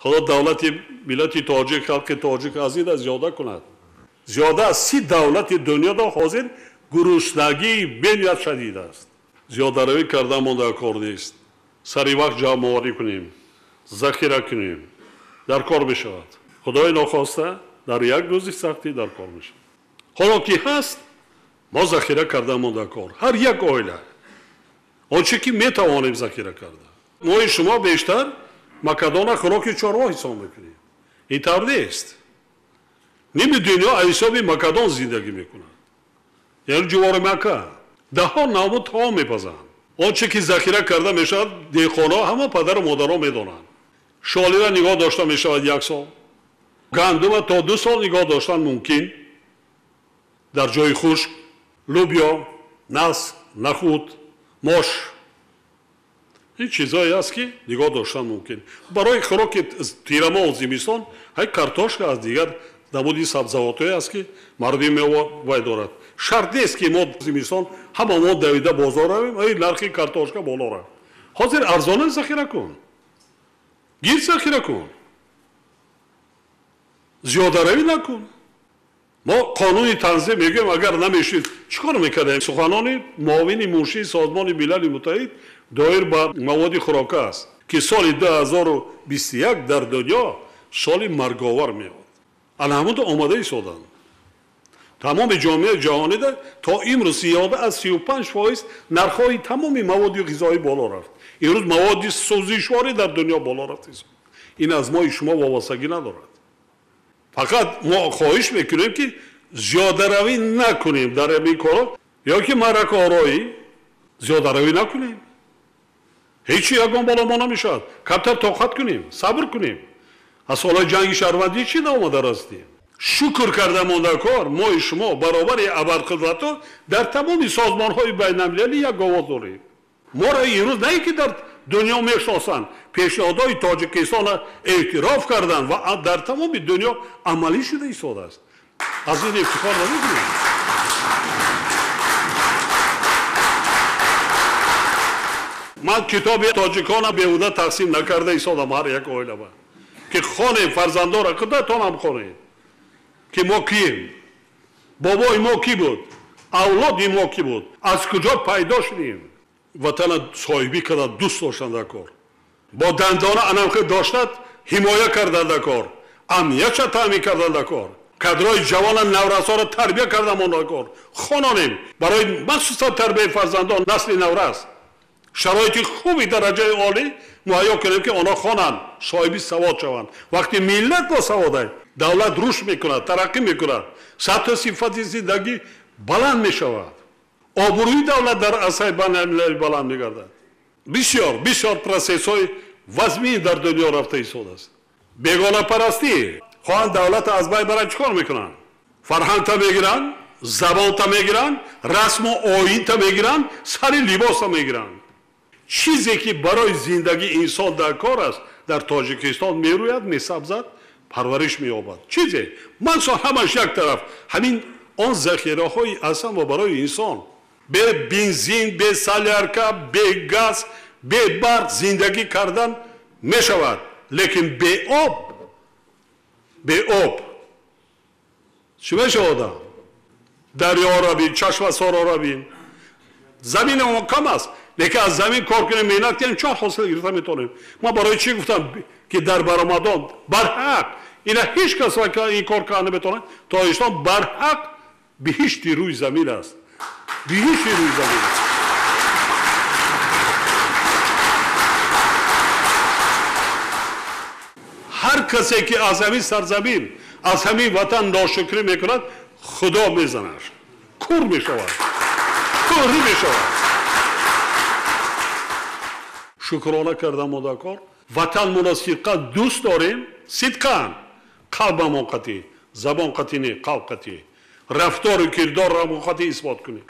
Худо давлати миллати тоҷик, халқи тоҷик азиза зиёда кунад. Зиёда аз 30 давлати дунёда ҳозир гуруснагии бениҳоят шадид аст. Зиёдаравӣ кардан монда кор нест. Сари вақт ҷамъоварӣ кунем, захира кунем, дар кор мешавад. Худои нохоста дар як рӯзи сахтӣ дар кор мешавад. Ҳоло ки ҳаст, мо захира кардан монда кор. Ҳар як оила он чӣ ки метавонем захира карда. Мои шумо бештар макадона хӯроки чорво ҳисоб мекунем. Ин тавр нест. Ними дунё аз ҳисоби макадон зиндагӣ мекунад. Яъне ҷувори мака. Даҳҳо навъу таом мепазанд. Он чӣ ки захира карда мешавад, деҳқонҳо ҳама падару модарон медонанд. Шолира нигоҳ дошта мешавад як сол. Гандума то 2 сол нигоҳ доштан мумкин. Дар ҷои хушк лубё, наск, нахуд, мош. Ин чизҳое аст ки нигоҳ доштан мумкин. Барои хӯроки тирамоҳу зимистон ҳай картошка аз дигар намуди сабзавотҳое аст ки мардуми мева вай дорад. Шарт нест ки мо зимистон ҳама мо давида бозор равем, ай нархи картошка боло рафт. Ҳозир арзона захира кун, гир захира кун, зиёдаравӣ накун. Мо қонуни танзим мегӯем, агар намешид чӣ кор мекардем? Суханони муовини муншии Созмони Милали Муттаҳид доир ба маводи хӯрока аст, ки соли 2021 дар дунё соли марговар меояд. Ана ҳамонда омода истоданд. Тамоми ҷомеаи ҷаҳонида то имрӯз зиёда аз 35% нархҳои тамоми маводи ғизоӣ боло рафт. Имрӯз маводи сӯзишворӣ дар дунё боло рафт. Ин аз мои шумо вобастагӣ надорад. Фақат мо хоҳиш мекунем ки зиёдаравӣ накунем дар ҳамин корҳо, ё ки маъракаороӣ зиёдаравӣ накунем. Ҳеҷ ягон боло мо намешавад. Камтар тоқат кунем, сабр кунем. Аз солҳои ҷанги шаҳрвандӣ чӣ наомада растем? Шукр карда монда кор, мои шумо баробари абарқудратҳо дар тамоми созмонҳои байналмилалӣ як овоз дорем. Моро имрӯз на ин ки дар дунё мешиносанд, пешниҳодҳои Тоҷикистонро эътироф карданд ва дар тамоми дунё амалӣ шуда истодааст. Аз ин ифтихор намекунем. Ман китоби тоҷиконро беҳуда тақсим накарда истодам ҳар як оилава, ки хонем, фарзандонро худатонам хонед, ки мо кием, бобои мо кӣ буд, авлоди мо кӣ буд, аз куҷо пайдо шудем. Ватана соҳибӣ карда дӯст доштан дар кор, бо дандона анамхе доштад ҳимоя кардан дар кор, амниятша таъмин кардан дар кор, кадрои ҷавона наврасоро тарбия кардан дар кор. Хононем барои махсусан тарбияи фарзандон, насли наврас шароити хуби дараҷаи олӣ муҳайё кунем, ки онҳо хонанд, соҳиби савод шаванд. Вақте миллат бо савод аст, давлат рушд мекунад, тараққӣ мекунад, сатҳу сифати зиндагӣ баланд мешавад, обрӯи давлат дар арсаи байналмилалӣ баланд мегардад. Бисёр бисёр процессҳои вазмин дар дунё рафта истодааст. Бегонапарастӣ хоҳанд давлатро аз байн баранд, чӣ кор мекунанд? Фарҳангта мегиранд, забонта мегиранд, расму оинта мегиранд, сари либоста мегиранд. Чизе ки барои зиндагии инсон дар кор аст, дар Тоҷикистон мерӯяд, месабзад, парвариш меёбад. Чизе ман ҳамаш як тараф, ҳамин он захираҳои ҳастанд ва барои инсон бе бензин, бе солярка, бе газ, бе барқ зиндагӣ кардан мешавад, лекин бе об, бе об чӣ мешавад одам? Дарёро бин, чашмасороро бин. Замини мо кам аст, лекин аз замин кор кунем, меҳнат кунем, чор ҳосил гирифта метавонем. Ман барои чӣ гуфтам ки дар баромадон барҳақ ина ҳеҷ кас ин кор карда наметавонад. Тоҷикистон барҳақ биҳишти рӯи замин аст, биҳишти рӯи замин аст. Ҳар касе ки аз ҳамин сарзамин, аз ҳамин ватан ношукрӣ мекунад, Худо мезанаш, кур мешавад, кӯрӣ мешавад. Шукрона карда модакор, ватанмонро сидқан дӯст дорем, сидқан қалбамон қатъӣ, забон қатъӣ не, қалб қатъӣ, рафтору кирдорро қатъӣ исбот кунем.